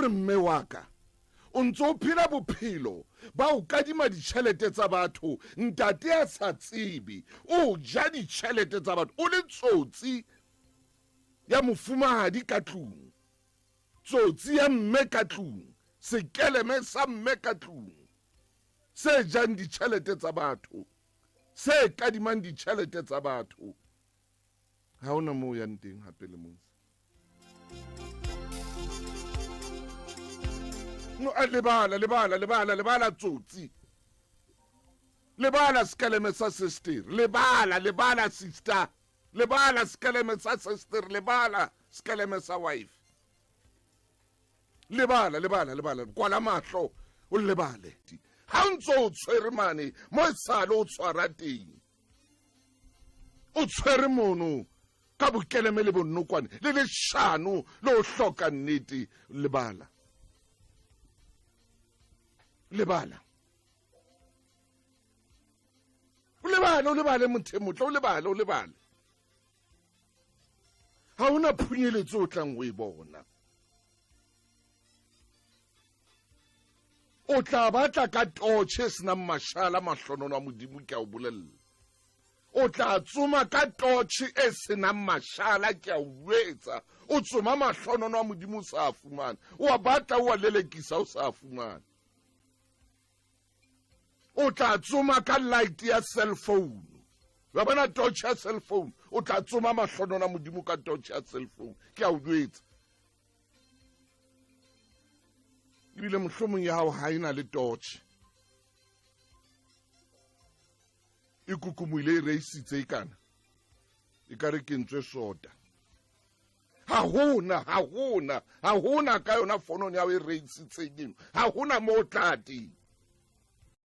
Ko re mme wa ka, o ntse o phela bophelo ba ho kadima ditjhelete tsa batho, ntate a sa tsebe, o ja ditjhelete tsa batho, o le tsotsi ya mofumahadi ka tlung, tsotsi ya mme ka tlung, sekeleme sa mme ka tlung, se jang ditjhelete tsa batho, se kadimang ditjhelete tsa batho. Ha hona moo o yang teng hape le mose. No, a lebala, lebala, lebala, lebala tsotsi. Lebala sekeleme sa sister, lebala, lebala sister. Lebala sekeleme sa sister, lebala sekeleme sa wife. Lebala, lebala, lebala, kwala mahlo o lebale. Ha o ntso o tshwere mane, mo e sale o tshwara teng. O tshwere mono ka bokeleme le bonokwane le leshano le o hloka nnete. Lebala, lebala, o lebale, o lebale motho e motle, o lebale, o lebale. Ha hona phunyeletso o tlang ho e bona. O tla batla ka totjhe e senang mashala, mahlonono a Modimo, ke a o bolella. O tla tsoma ka totjhe e senang mashala, ke a o jwetsa. O tsoma mahlonono a Modimo o sa a fumane. O a batla, o a lelekisa, o sa a fumane. O tla tsoma ka light ya cell phone. Wa bona torch ya cell phone? O tla tsoma mahlonono a Modimo ka torch ya cell phone, ke a o jwetsa. Ebile mohlomong ya hao ha e na le torch, e kukumile, e reisitse, e kana e ka re kentswe sota. Ha hona, ha hona, ha hona ka yona fonong ya hao e reisitseng eno, ha hona mo o tla teng.